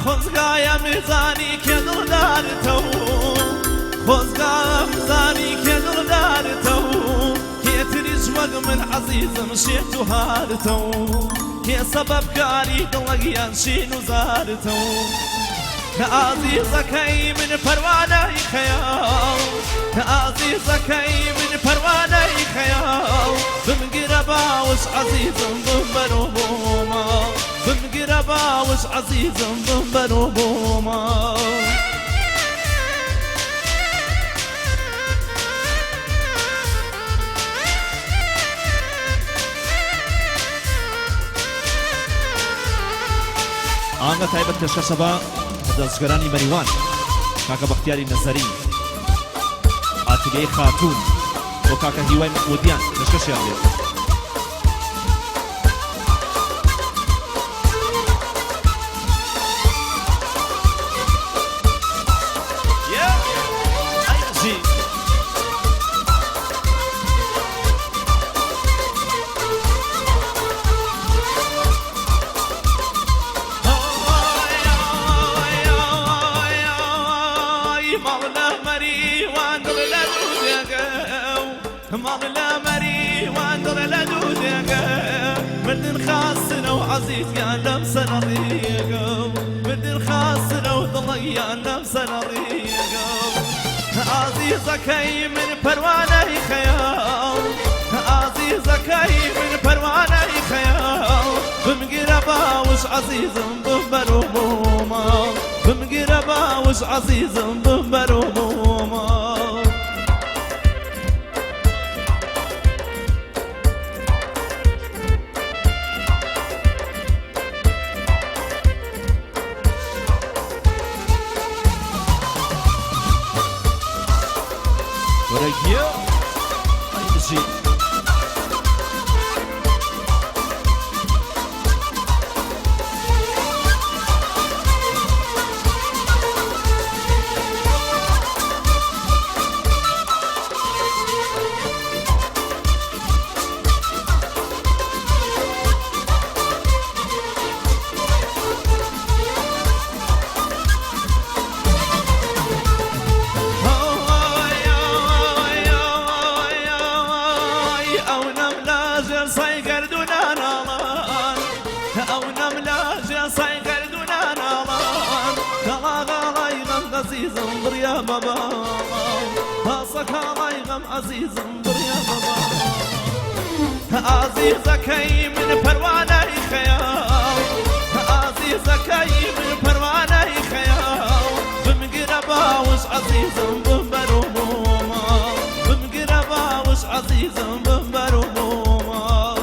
خۆزگایە مزانی کێ دڵدارتە و خۆزگام زانی کێ دڵدارتە و کێتریش وەک من عەزیزم شێت و هارتە و کێ سەبەبکاری دڵەگیان شین و زارتە و کە ئازیزەکەی من پەروانەی خەیاڵ کە ئازیزەکەی من پەروانەی خەیاڵ بمگرە باوش عەزیزم بمبەرۆ بۆ ماڵ بمگرە باوش عەزیزم بمبەرۆ بۆ ماڵ. ئاهەنگە تایبەت پێشکەشە بە دەستگەرانی مەریوان کاکە بەختیاری نەزەری ئاتیلەی خاتوون بۆ کاکە هیوای مەحمودیان پێشکەشیان بێت. ماڵ لە مەریوان دڵ لە دوو دێگە مردن خاسترە و عەزیزیان لەم سەرە ڕێگە و مردن خاسترە و دڵیان لەم سەرە ڕێگە و ئازیزەکەی من پەروانەی خەیاڵ ئازیزەکەی من پەروانەی خەیاڵ بمگرە باوش عەزیزم بمبەرۆ بۆ ماڵ بمگرە باوش عەزیزم بمبەرۆ بۆ ماڵ. وەرە گیان ئەی بژی. عەزیزم بڕیا بە باڵا پاسەکاڵای غەم عەزیزم بڕیا بە باڵا ئازیزەکەی من پەروانەی خەیاڵ ئازیزەکەی من پەروانەی خەیاڵ بمگرە باوش عەزیزم بمبەرۆ بۆ ماڵ بمگرە باوش عەزیزم بمبەرۆ بۆ ماڵ.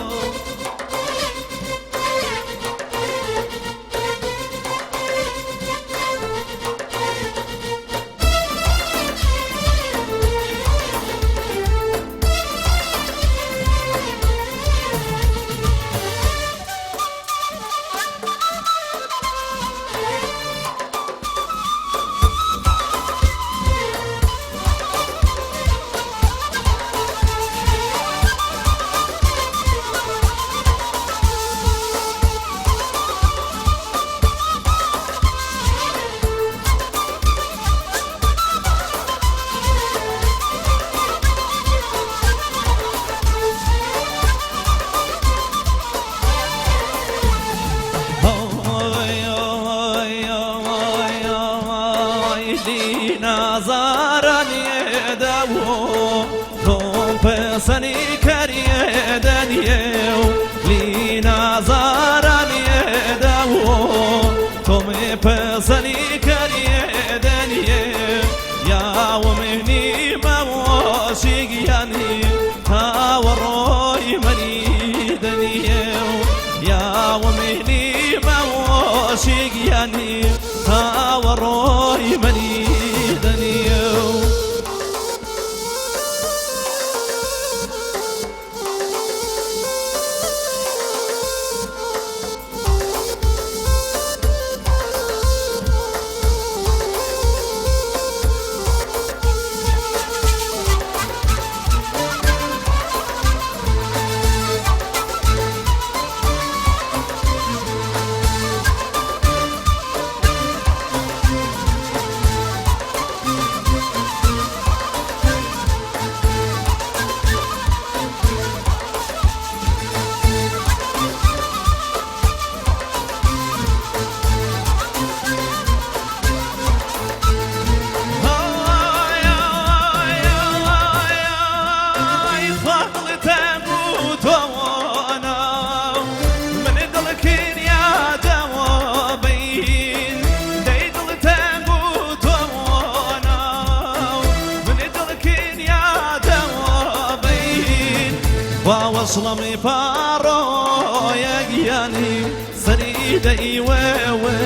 وەشڵەمی پاڕۆیە گیانی سەری دەی وێوێ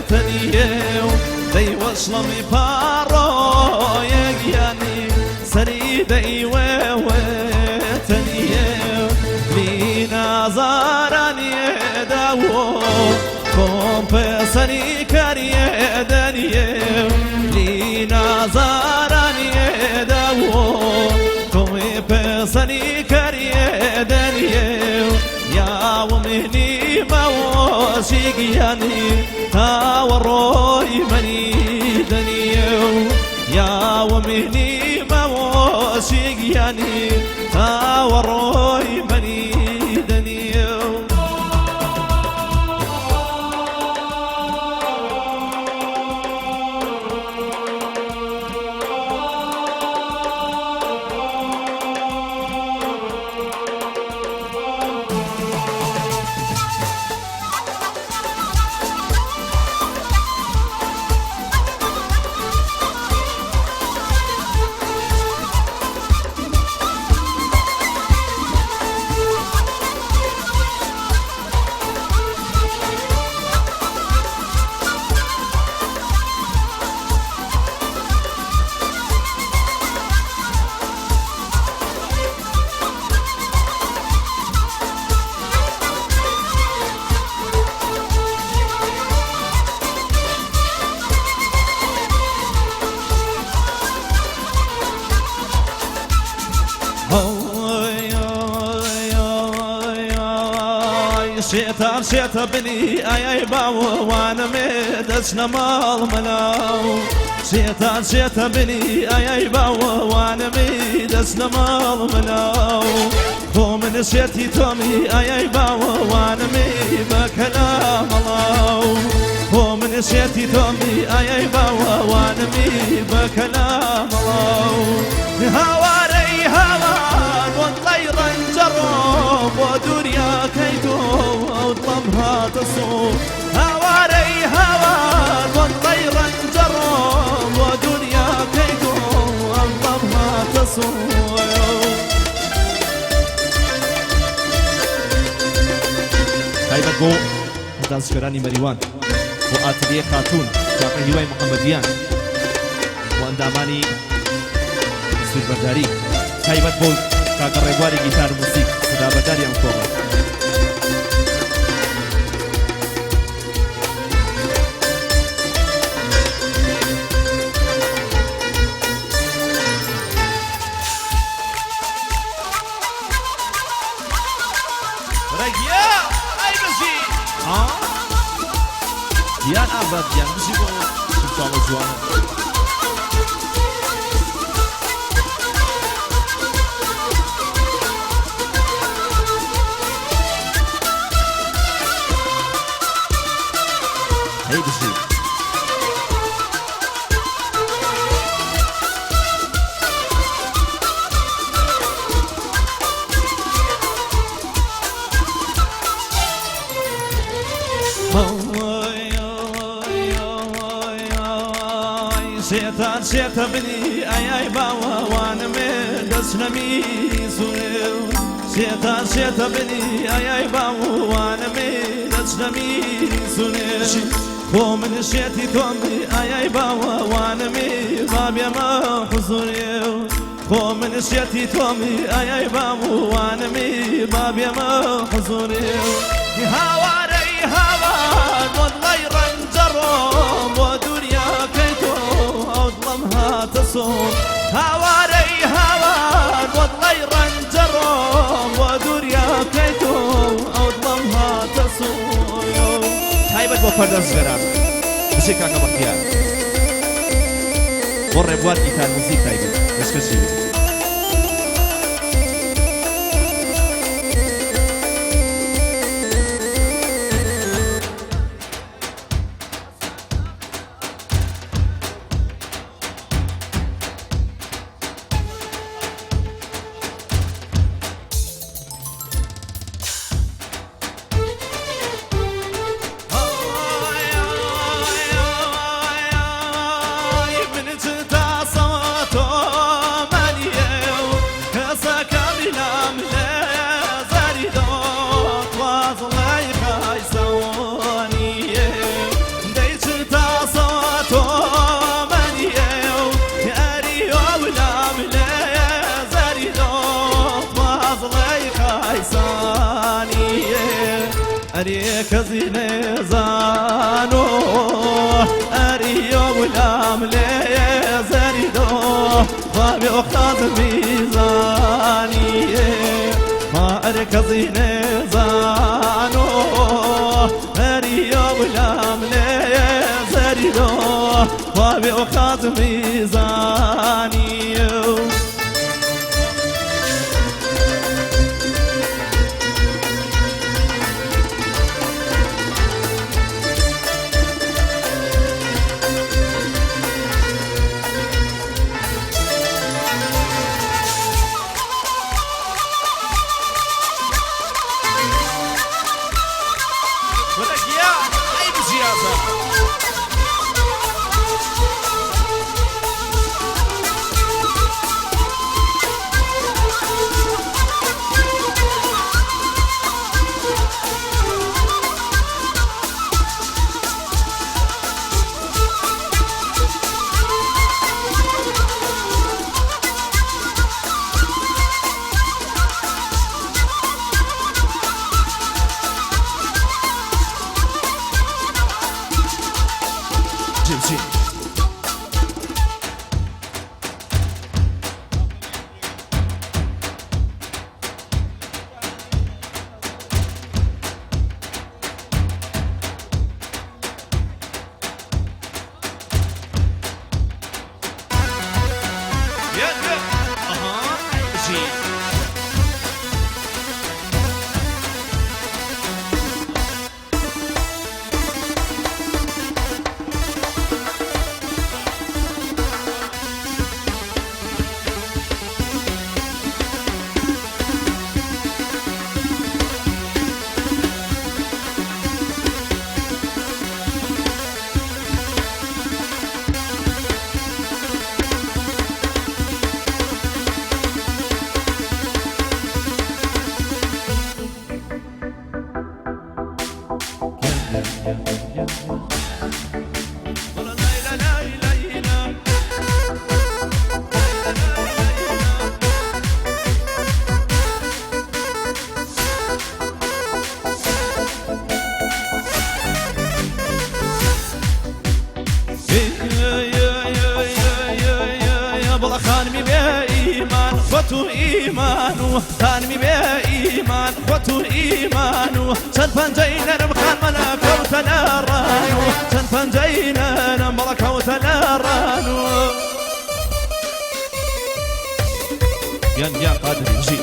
تەنیێ و دەی وەشڵەمی پاڕۆیە گیانی سەری دەی وێوێ تەنیێ لینازارانیێ داوۆ کۆم پێسەری کاریێ دەریێ لینازارانیێ داوۆ کۆمی پێسەری کاریێ دەریێ یاومنی ماوەشی گیانی تاوەڕۆی منی دەنیێ و یاومنی ماوەشی گیانی تاوەڕۆی منی دەنیێ و شێتان شێتە بنی ئایای باوەوانەمێ دەچنە ماڵ مەلاو شێتان شێتە بنی ئایای باوەوانەمێ دەچنە ماڵ مەلاو بۆ من شێتی تۆمی ئایای باوەوانەمێ بە کەلامەڵاو بۆ من شێتی تۆمی ئایای باوەوانەمی بە کەلامەڵاو هاوارەی هاوار بۆ دڵی ڕەنجەڕۆ بۆ دووریاکەی تۆ ئەو دڵم هاتە سوو هاوارەی هاوار بۆ دڵی ڕەنجەڕۆ بۆ دووریاکەی تۆ ئەو دڵم هاتە سوو. تایبەت بۆ دانسکەرانی مەریوان بۆ ئاتلیە خاتوون کاکە هیوای محەممەدیان بۆ ئەندامانی سووربەرداری تایبەت بۆ کاکە ڕێبواری گیتار و موسیک سەدابەرداری ئەم کۆڕە. ڕێگیا ئەی بژی گیان ئازاد گیان بژی بۆ ساڵە جوانە. هەی بژی. شێتان شێتە بنی ئایای باوەوانمێ دەچنەمی سوێ شێتان شێتە بنی ئایای باوەوانمێ دەچنەمی سوێ بۆ من شێتی تۆمی ئایای باوەوانمی بابێمە حزورێ بۆ من شێتی تۆمی ئایای باوەوانمی بابێمە حزورێ هاوارەی هاوار بۆ دڵی ڕەنجەڕۆ بۆ دووریاکەی تۆ ئەو دڵم هاتە سۆ هاوارەی هاوار بۆ دڵی ڕەنجەڕۆ بۆ دووریاکەی تۆ ئەو دڵم هاتە سۆ. تایبەت بۆ پەردەزگەران بژی کاکە بەختیار بۆ ڕێبوار گیتار موزیک تایبەت پێشکەشی بێت. من تا سەوە تۆ مانیە کەزی نێزانۆ ئەریۆ ولام لێ زەریدۆ خواێ ئۆخاز میزانیێ ما ئەرێ کەزی نێزانۆ ئەریۆ ولام لێ زەریدۆ خواێ ئۆخاز میزانیێ. جی جی. بڵە خانمی بێ ئیمان خۆت و ئیمان و خانمی بێ ئیمان خۆت و ئیمان و چەند پەنجەی نەرم خانمە لە کەوتە لە ڕان و چەند پەنجەی نەرم بەڵە کەوتە لە ڕان و گیان گیان قادری بژی.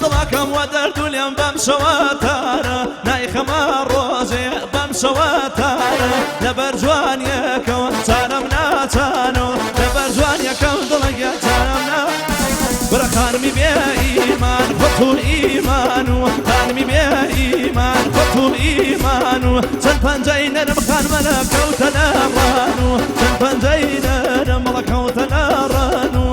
دڵەکەم وە دەرد و لێم بەم شەوە تارە، نایخەمە ڕۆژێ بەم شەوە تارە، لەبەر جوانیەکەوە چارەم ناچانەوە، لەبەر جوانیەکەم دڵەگە چارەم نا. برە خانمی بێ ئیمان خۆت و ئیمان و خانمی بێ ئیمان خۆت و ئیمان و چەند پەنجەی نەرم خانمە لە کەوتە لە ڕان و چەند پەنجەی نەرم بەڵە کەوتە لە ڕان و.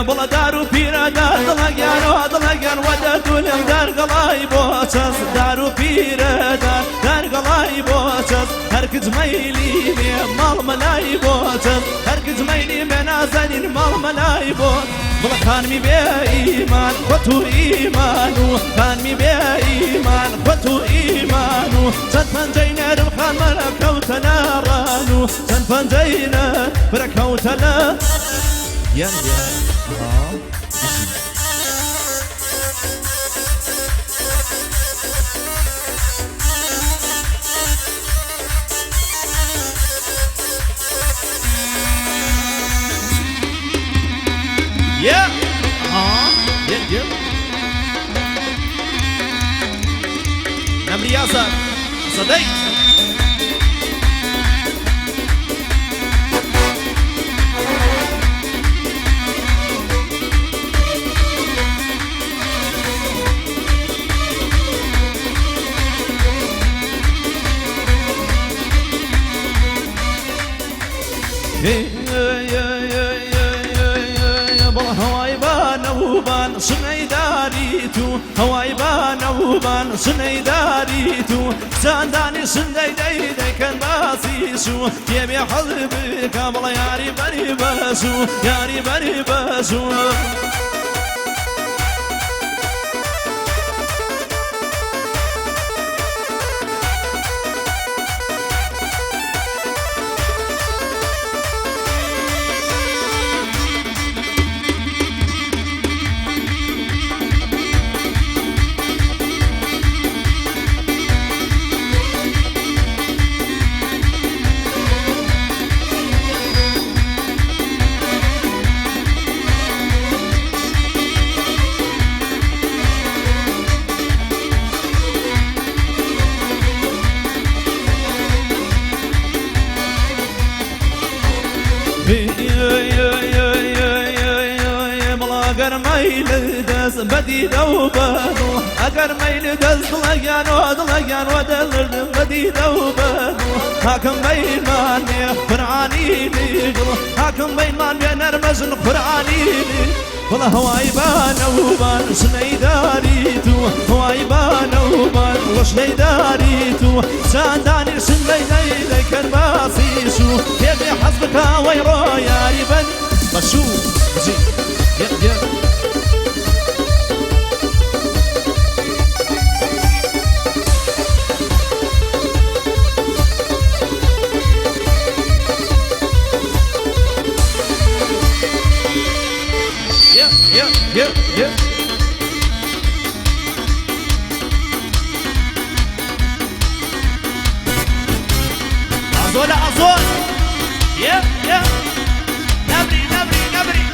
بڵە دار و پیرەدار دڵەگیانەوە دڵەگیان وە دەردولم دارگەڵای بۆ چەس، دار و پیرەدار دارگەڵای بۆ چەس، هەر کچ مەیلی بێ ماڵ مەلای بۆ چەس، هەر کچ مەیلی بێ نازەنین ماڵ مەلای بۆ. بڵە خانمی بێ ئیمان خۆت و ئیمان و خانمی بێ ئیمان خۆت و ئیمان و چەند پەنجەی نەرم خانمە کەوتە ناڕان و چەند پەنجەی نەرم کەوتە لە یا یا ئەها. Yeah. Uh-huh. Yeah, yeah. نەمری ئازاد سەدەی. بەڵ هەوای بانەوبان سنەی داریت و هەوای بانەوبان سنەی داریت و چاندانی سندەی دەی دەکەن باسیس و تێبێ حەز بکە بڵێ یاری بەری بەس و یاری بەری بەس و ئەگەر مەیل دەست بەدیدە و بەدڵ ئەگەر مەیل دەست دڵەگیان و دڵەگیان وە دەڵردم بەدیدە و بەدڵ حاکم بەینمان بێ قورعانی لیدڵ حاکم بەینمان بێ نەرمەژن قورعانی بڵە هەوای بانەوبان شنەی داریت و هەوای بانەوبان وەشنەی داریت و چاندانی شنەی دەی دەکەن باسیش و پێ حەز بکە وەی ڕۆ یاری بن بەشوو بژی. Yeah, yeah. Yeah, yeah, yeah, yeah. عزول عزول. Yeah, yeah. نبري نبري نبري.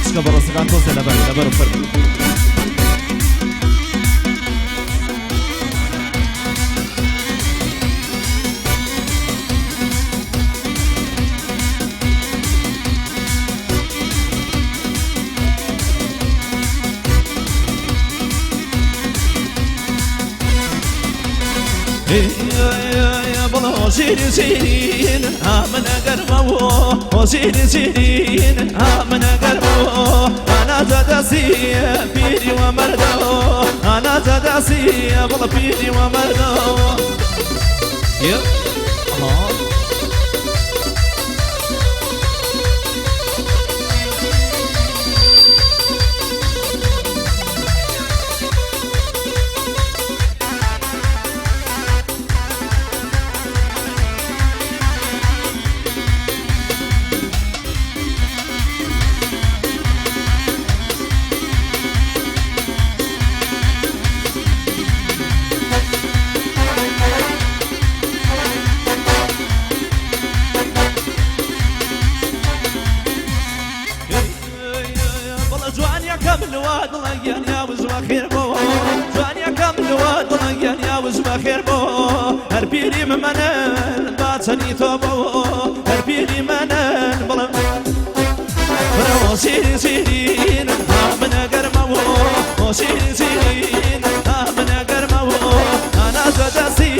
شكرا براسك توصل لبر لبر فرق. بڵۆ ژیری ژیرین ئامنە گەرمەوە ژیری ژیرین ئامنە گەرمەوە ئانا دەدەسی پیری وە مەردەوە ئانا دەدەسی بڵە پیری وە مەردەوە. Yeah. Uh-huh. هەر پیری منن باچەنی تۆ بۆ هەر پیری منن بڵم برەوە شیری شیرین ئامنە گەرمەوە شیری شیرین ئامنە گەرمەوە ئانا دەدەسی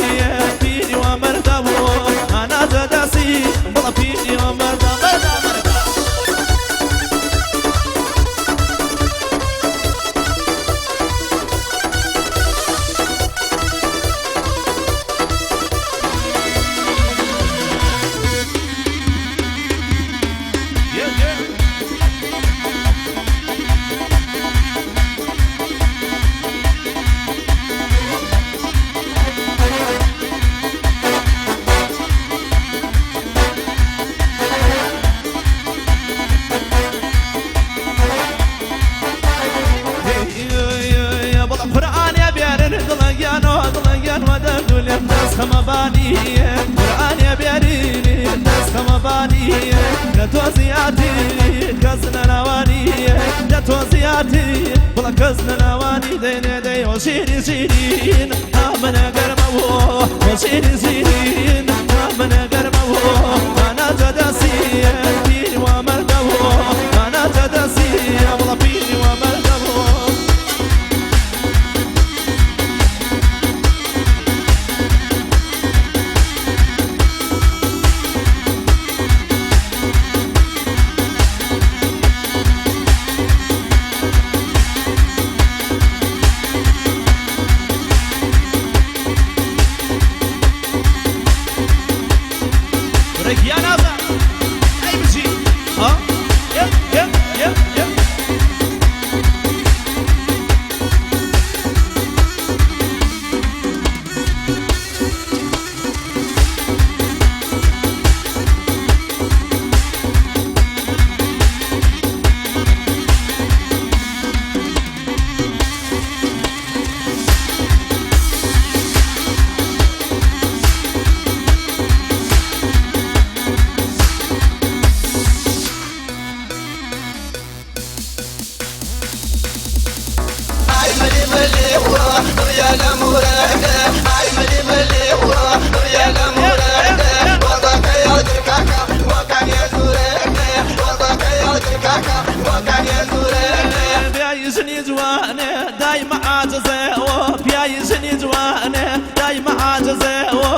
پیری وە مەردەوە ئانا دەدەسی بڵە پیری وە مەردە مەردە مەردە. خەمە دەرد و لێم دەست خەمە بانیە قورئانێ بێرینی دەست خەمە بانیە لە تۆ زیاتی کەس نەناوانیە لە تۆ زیاتی بڵە کەس نەناوانی دەینێ دەی شیری شیرین ئامنە گەرمەوە شیری شیرین ئامنە گەرمەوە ئانا جەدەسیە پیری وا مەردەوە ئانا جەدەسیە بڵە پیری وا مەردەوە. ڕێکیان ئازا ئەی بژی ها یە یە یە یە. پیای ژنی جوانێ دایمە عاجزەوە پیای ژنی جوانێ دایمە عاجزەوە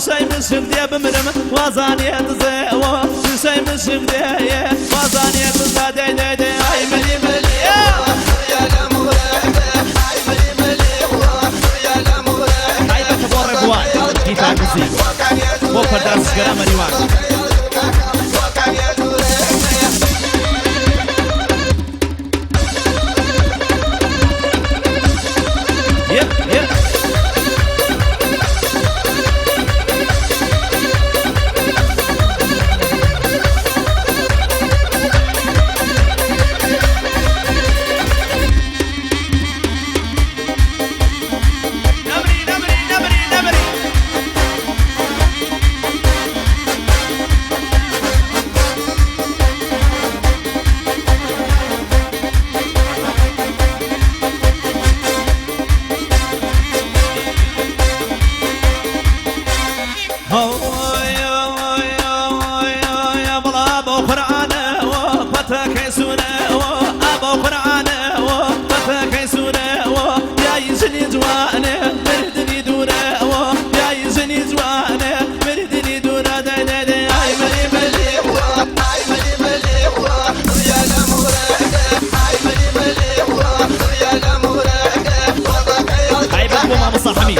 شەی مشم دێ بمرم وازانێ دزەوە شەی مشم دێ وازانێ دزا دێ دێ دێ ئای ملی ملی. تایبەتە بۆ ڕێبوان گیتار گزی بۆ پەردازگەرا مەریوان. Yep, yep. نمري نمري نمري نمري. تایبەت بۆ مامۆستا حەمید.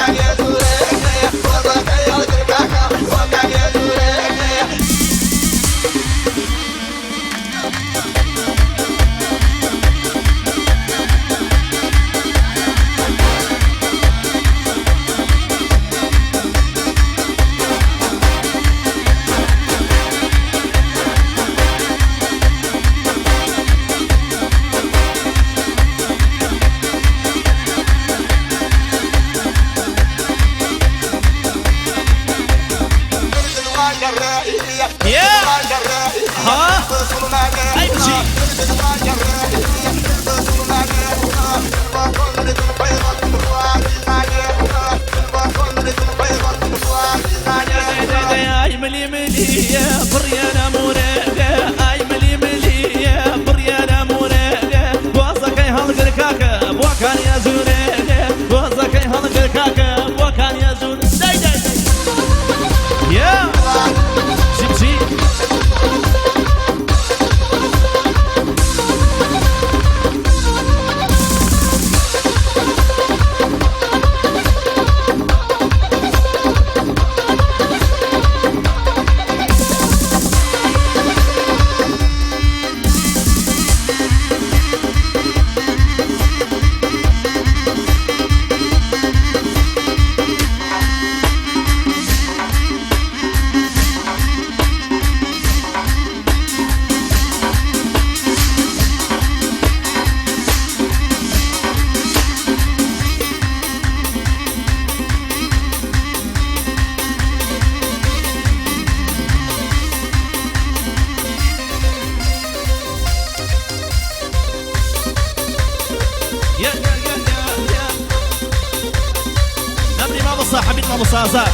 مامۆستا ئازاد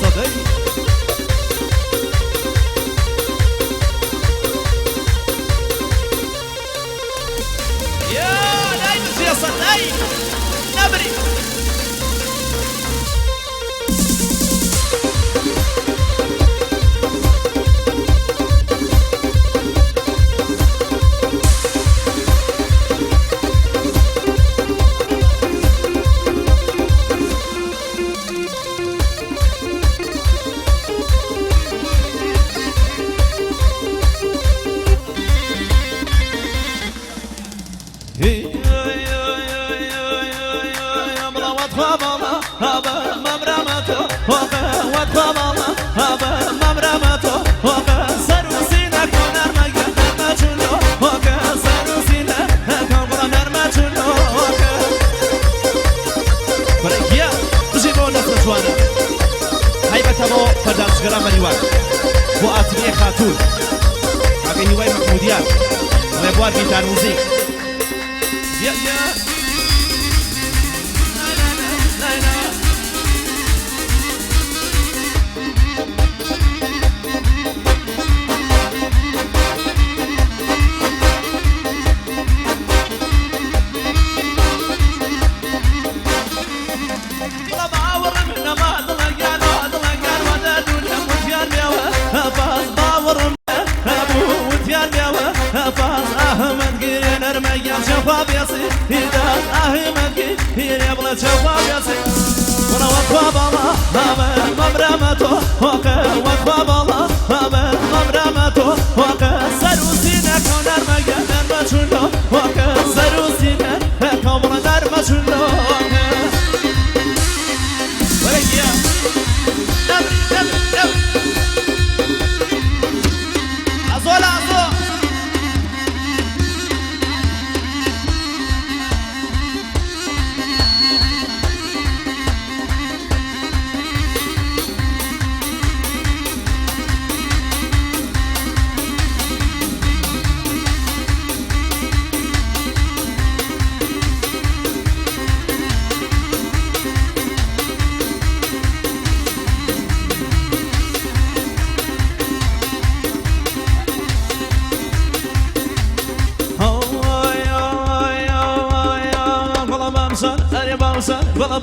سەدەی. یا لای بژێ سەدەی نەبری. هەیبەتە بۆ پەردازگەران مەریوان بۆ ئاتریە خاتوون کاکە هیوای مەحمودیان ڕێبوار گیتار موزیک.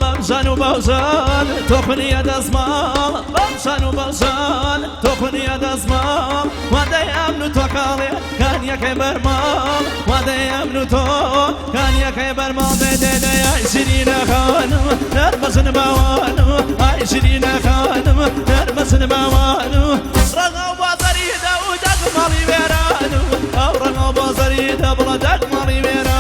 باوزان و باوزان تۆخنیە دەزماڵ باوزان و باوزان تۆخنیە دەزماڵ وادەی ئەمن و تۆ کاڵێ کانیەکەی بەرماڵ وادەی ئەمن و تۆ کانیەکەی بەرماڵ دێ دێ دێ ئای شیرینە خانم نەرمەزن باوانم ئای شیرینە خانم نەرمەزن باوانم ڕەنگە و بازاری دە و دەگ ماڵی وێرانم ئەو ڕەنگە و بازاری دە بڵە دەگ ماڵی وێرانم.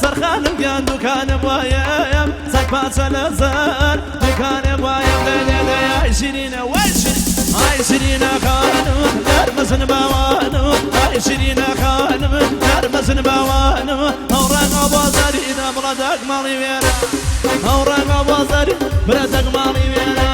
سەرخانم گیان دوکانم وایەم سەد پاچە لە زەر دوکانم وایەم دێ دێ دێ ئای شیرینە وای شیرین ئای شیرینە خانم نەرمەزن باوانم ئای شیرینە خانم نەرمەزن باوانم ئەو ڕەنگە بازاری دە بڵە دەگ ماڵی وێرە ئەو ڕەنگە بازاری برە دەگ ماڵی وێرە.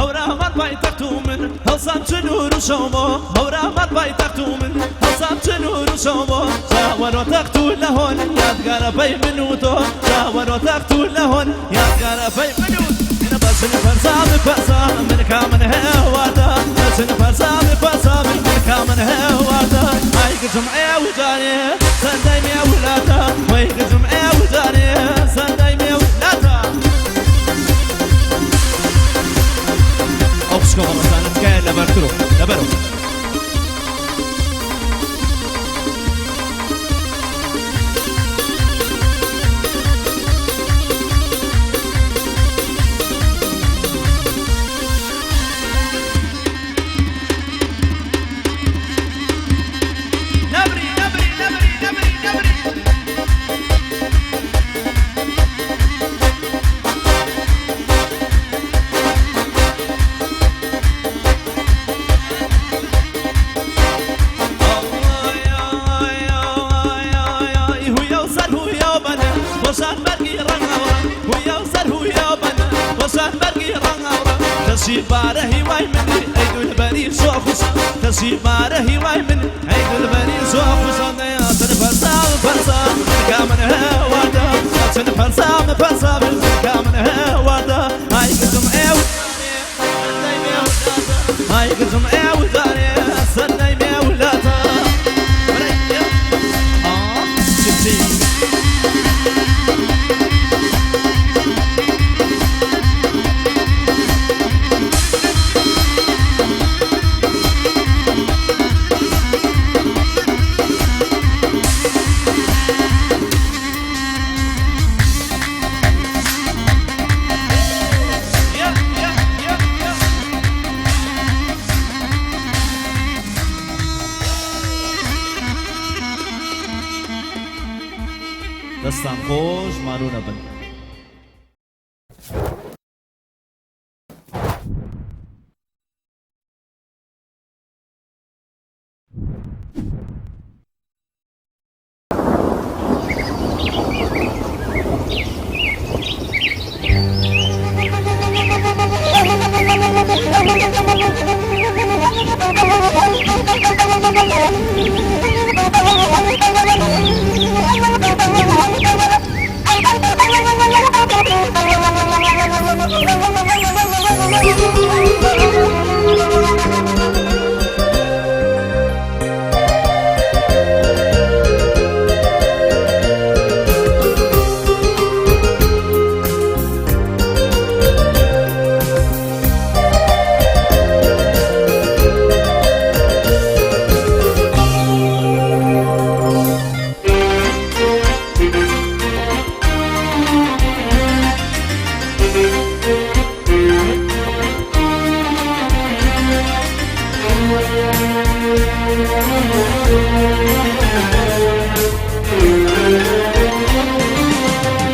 هەورامان پایتەخت و من هەڵسان چنور و شەومۆ هەورامان پایتەخت و من پەرسام چ نور و شەو بۆ چاوەرۆ تەخت و لەهۆن یادگارە پەی من و تۆ چاوەرۆ تەخت و لەهۆن یادگارە پەی من و بەچن پەرسام پەرسام من کامن هێواتە بەچن پەرسام پەرسام من کامن هێواتە ئای گجم ئێ وجارێ سەندای مێ ولاتە وەی گجم ئێ وجارێ سەندای مێ ولاتە. ئەو خوشکە بەڕێزانە تکایە لەبەرترۆ لەبەرەوە. نەبری نەبری نەبری نەبری نەبری. تەشیبارە هیوای منی ئەی دولبەری شۆخوش تەشیبارە هیوای من ئەی دولبەری شۆخوش چن پەرسام پەرسام کامن هەوادە چن پەرسام پەرسام کامن هەوادە ئای گزم ئێو ئای گزم ئێو دارێ سەرنەی مێولاتە چی يا يا يا يا. دەستان خۆش مانوو نەبن.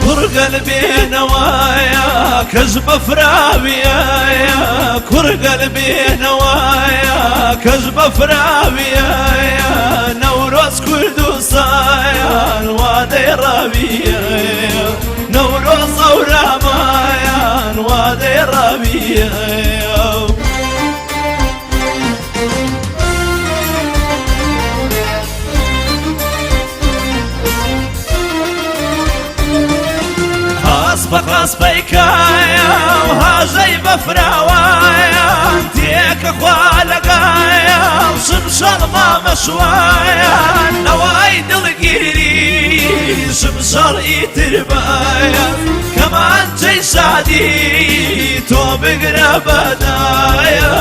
کوڕ قەلبێ نەوایە کەس بەفراویە کوڕ قەلبێ نەوایە کەس بەفراویە نەورۆز کوردستان وادەی ڕاویە نەورۆز ئەورامایان وادەی ڕاویە. خاس بە خاس پەیکایە و هاژەی بەفراوایە تێکە خوا لەگایە و شمشەڵ مامەشوایە نەوای دڵگیری شمشەڵ ئیتر بایە کەمانچەی شادی تۆ بگرە بەدایە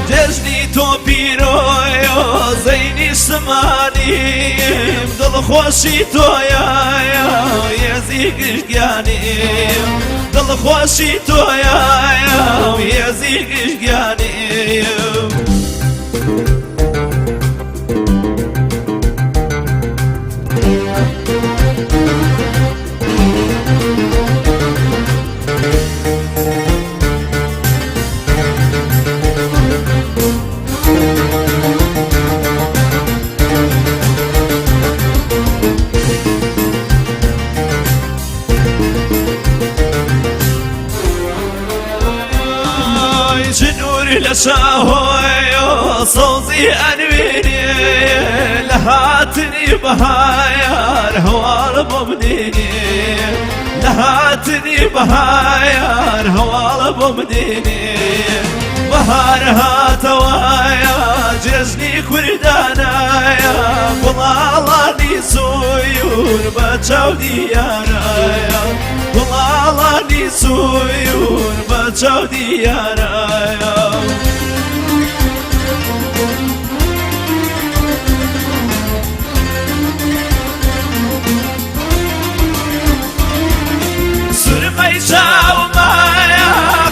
جەژنی تۆ پیرۆیۆ زەینی سمانیم دڵخۆشی تۆیە یەزی گشتگیانیم دڵخۆشی تۆیە یەزی گشتگیانیم. لە شاهۆیۆ سەوزی ئەنوێنێ لە هاتنی بەهایار هەواڵ بۆ بدێنێ لە هاتنی بەهایار هەواڵ بۆ بدێنێ بەهار هاتەوەیە جێژنی کوردانایە گوڵاڵانی سویور بە چاو دیارایە گوڵاڵانی سویور بە چاو دیارایە. سرمەی چاومایە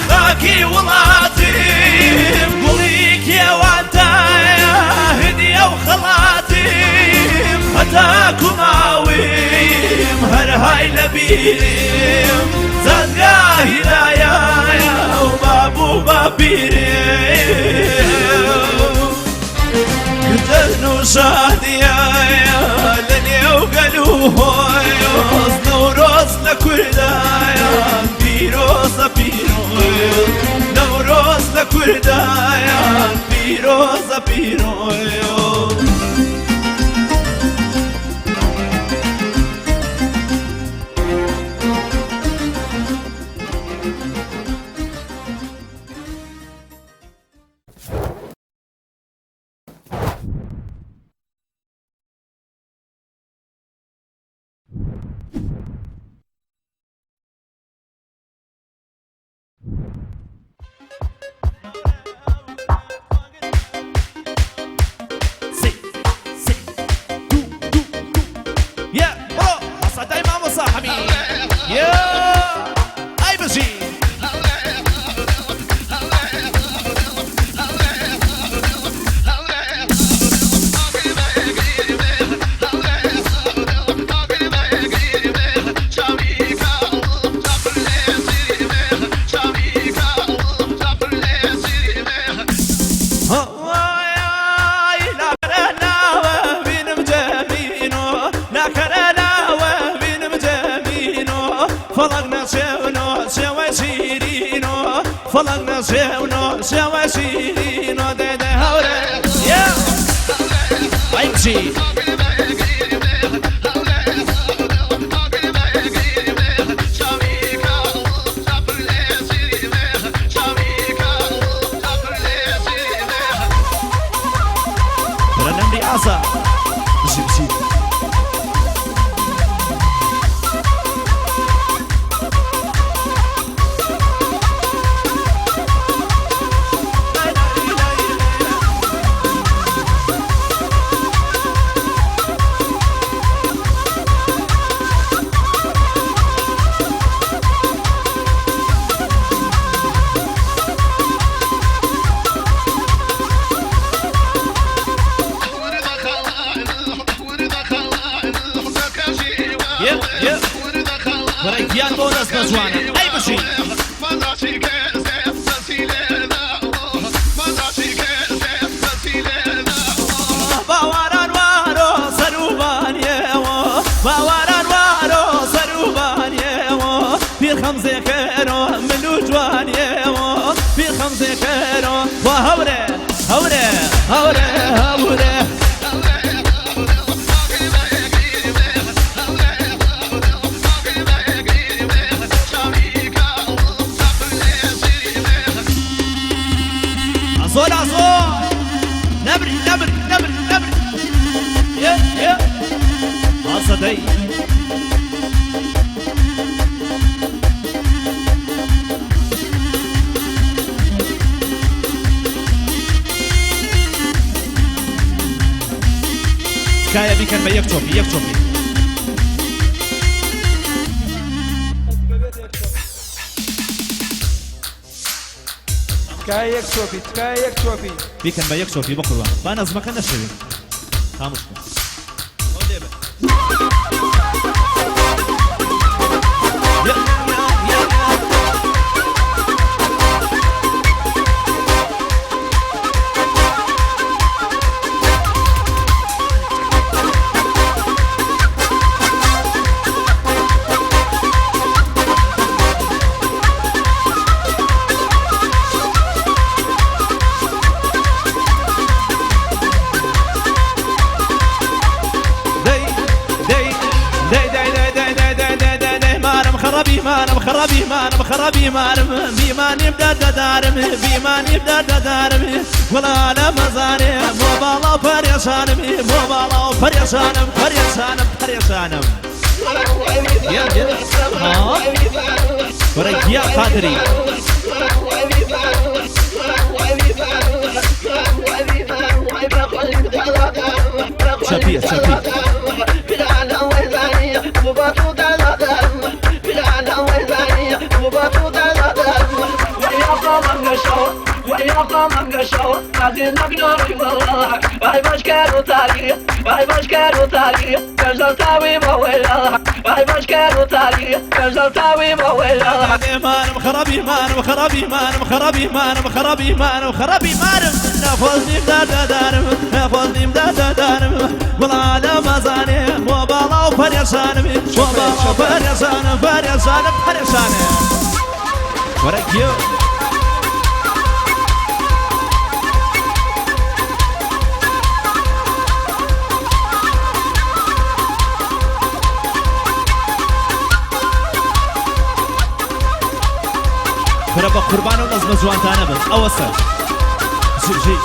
خاکی وڵاتیم گوڵی کێوانتایە هدیە و خەڵاتیم هەتا کوماویم هەر های لە بیریم زادگاهی لایایە و بابوو باپیریم جەژن و شادیایە لە نێو گەل و هۆیۆز نەورۆز لە کوردایە پیرۆزە پیرۆز نەورۆز لە کوردایە پیرۆزە پیرۆز. ئای بژی. فەڵک نەچێونۆ چێوە شیرینۆ فەڵک نەچێونۆ چێوە شیرینۆ دێدە هەورە ئەی بژی. نەمری ئازا بژی بژی. گیان بۆ دەست بە جوانە ئەی بژی. باواران وارۆ سەروبانیەوە باواران وارۆ سەروبانیەوە پیر خەمزێکەرۆ من و جوانیەوە پیر خەمزێکەرۆ وا هەورێ هەورێ هەورێ هەورێ. زۆر زۆر نەبری نەبری نەبری نەبری یە یە ئازادەی. تکایە بیکەن بە یەک چۆپی یەک چۆپی. تکایە یەک چۆپی تکایە یەک چۆپی. بیکەن بە یەک چۆپی بەقوربان با نەزمەکە نەشەوێ خاموش کە. خەڕەبی مارم خەڕەبی مارم بیمانیم دەردەدارم بیمانیم دەردەدارم وڵا لە مەزانێ بۆ باڵا و پەرێشانم بۆ باڵا و پەرێشانم پەرێشانم پەرێشانم یە یە ها وەرە گیا قادری. چەپیە چەپی. مارم خرابی مارم خرابی مارم خرابی مارم خرابی مارم خرابی مارم نەخۆزنیم دەردەدارم نەخۆزنیم دەردەدارم وڵا لە مەزانێ بۆ باڵا و پەرێشانم بۆ باڵا و پەرێشانم پەرێشانم پەرێشانم وەرە گیۆ. کورە بە قوربان و نەزمە جوانتانە بن ئەوە سەر ژی.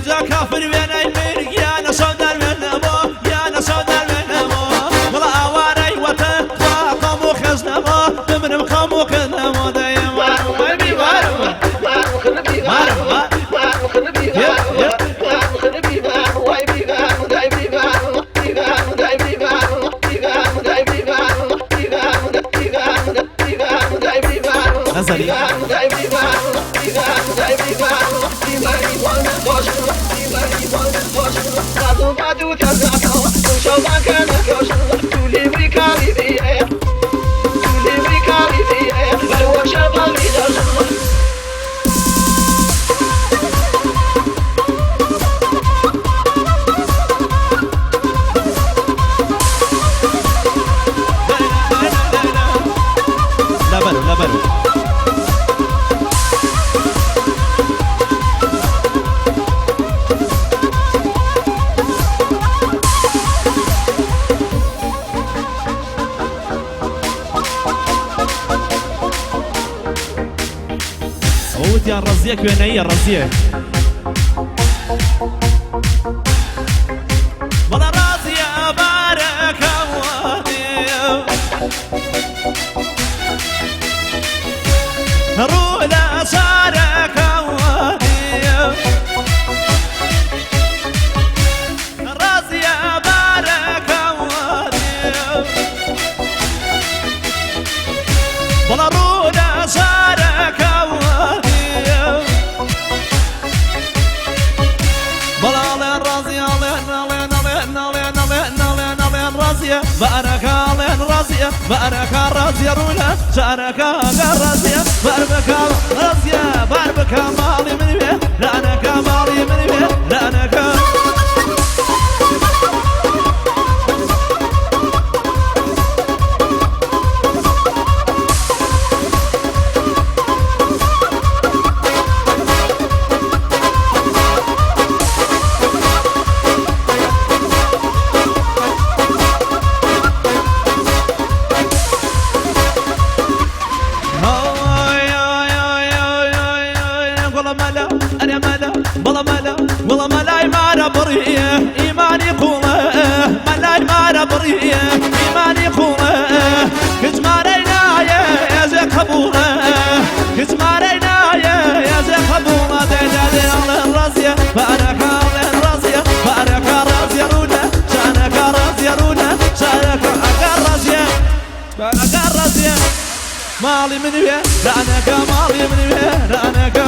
جا کافر وێنای مرگ یانە شەو دەروێنەوە یانە شەو دەروێنەوە وڵا ئاوارەی وەتە خوا خەم و خێزنەوە بمرم خەم و خێزنەوە دەیەوە بیوارم مارم نەزەری. لەبەرو لەبەرو. ئەوە وتیان ڕەزیە کوێنەییە ڕەزیە. بەڵا ڕازیە بارەکە ڕوو لە شارەکە ڕازیە بارەکە بەڵا ڕوو لە شارەکە بەڵا ئەڵێن ڕازیە ئەڵێن ئەڵێن ئەڵێن ئەڵێن ئەڵێن ئەڵێن ئەڵێن ڕازیە بارەکە ئەڵێن ڕازیە بارەکە ڕازیە ڕوو لە شارەکە ڕازیە بار بکە ڕازیە بار بکە ماڵی من بێ لانەکە ماڵی من بێ لانەکە. وەڵا مەلا ئەرێ مەلا بەڵا مەلا وەڵا مەلای مارە بڕیە ئیمانی قوڵە مەلای مارە بڕیە ئیمانی قوڵە هیچ مارەی نایە ئێزێ قەبوڵە هیچ مارەی نایە ئێزێ قەبوڵە دێ دێ دێ ئەڵێن ڕازیە بارەکە ئەڵێن ڕازیە بارەکە ڕازیە ڕوونە شارەکە ڕازیە ڕوونە شارەکە ئەگەر ڕازیە ئەگەر ڕازیە ماڵی من وێ لانەکە ماڵی من وێ لانەکە.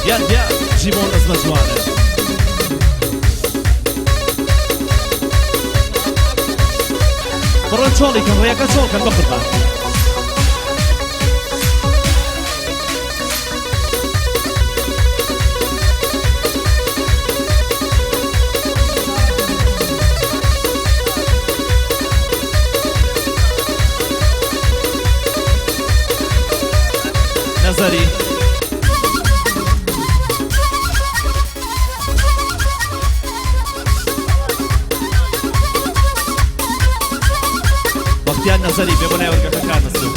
دیار دیار ژی بۆ نەزمە جوانە. بڕۆن چۆڵی کەن ڕێیەکە چۆڵ کەن بەقوربان. نەزەری. بەختیار نەزەری بێ بۆ لای وەرگەکە کار نەسوو.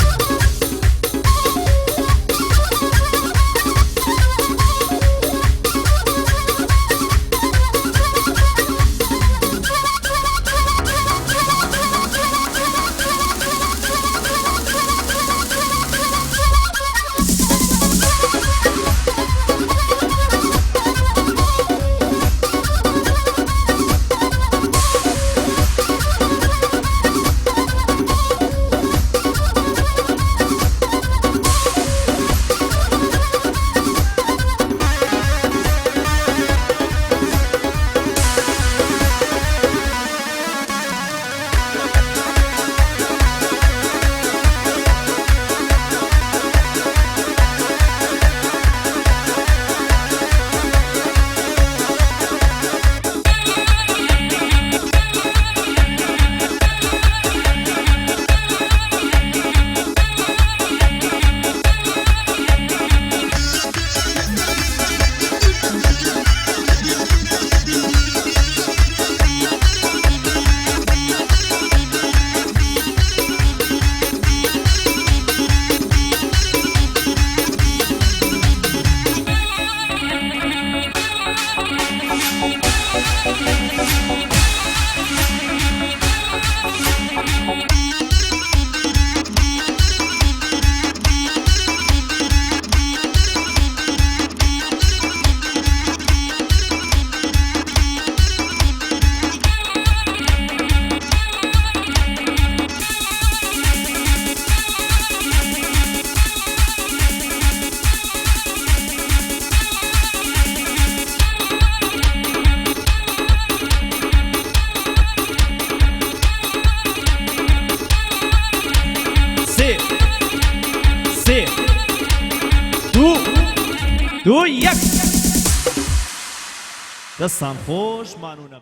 سێ سێ دوو دوو یەک دەستان خۆش مانوونە.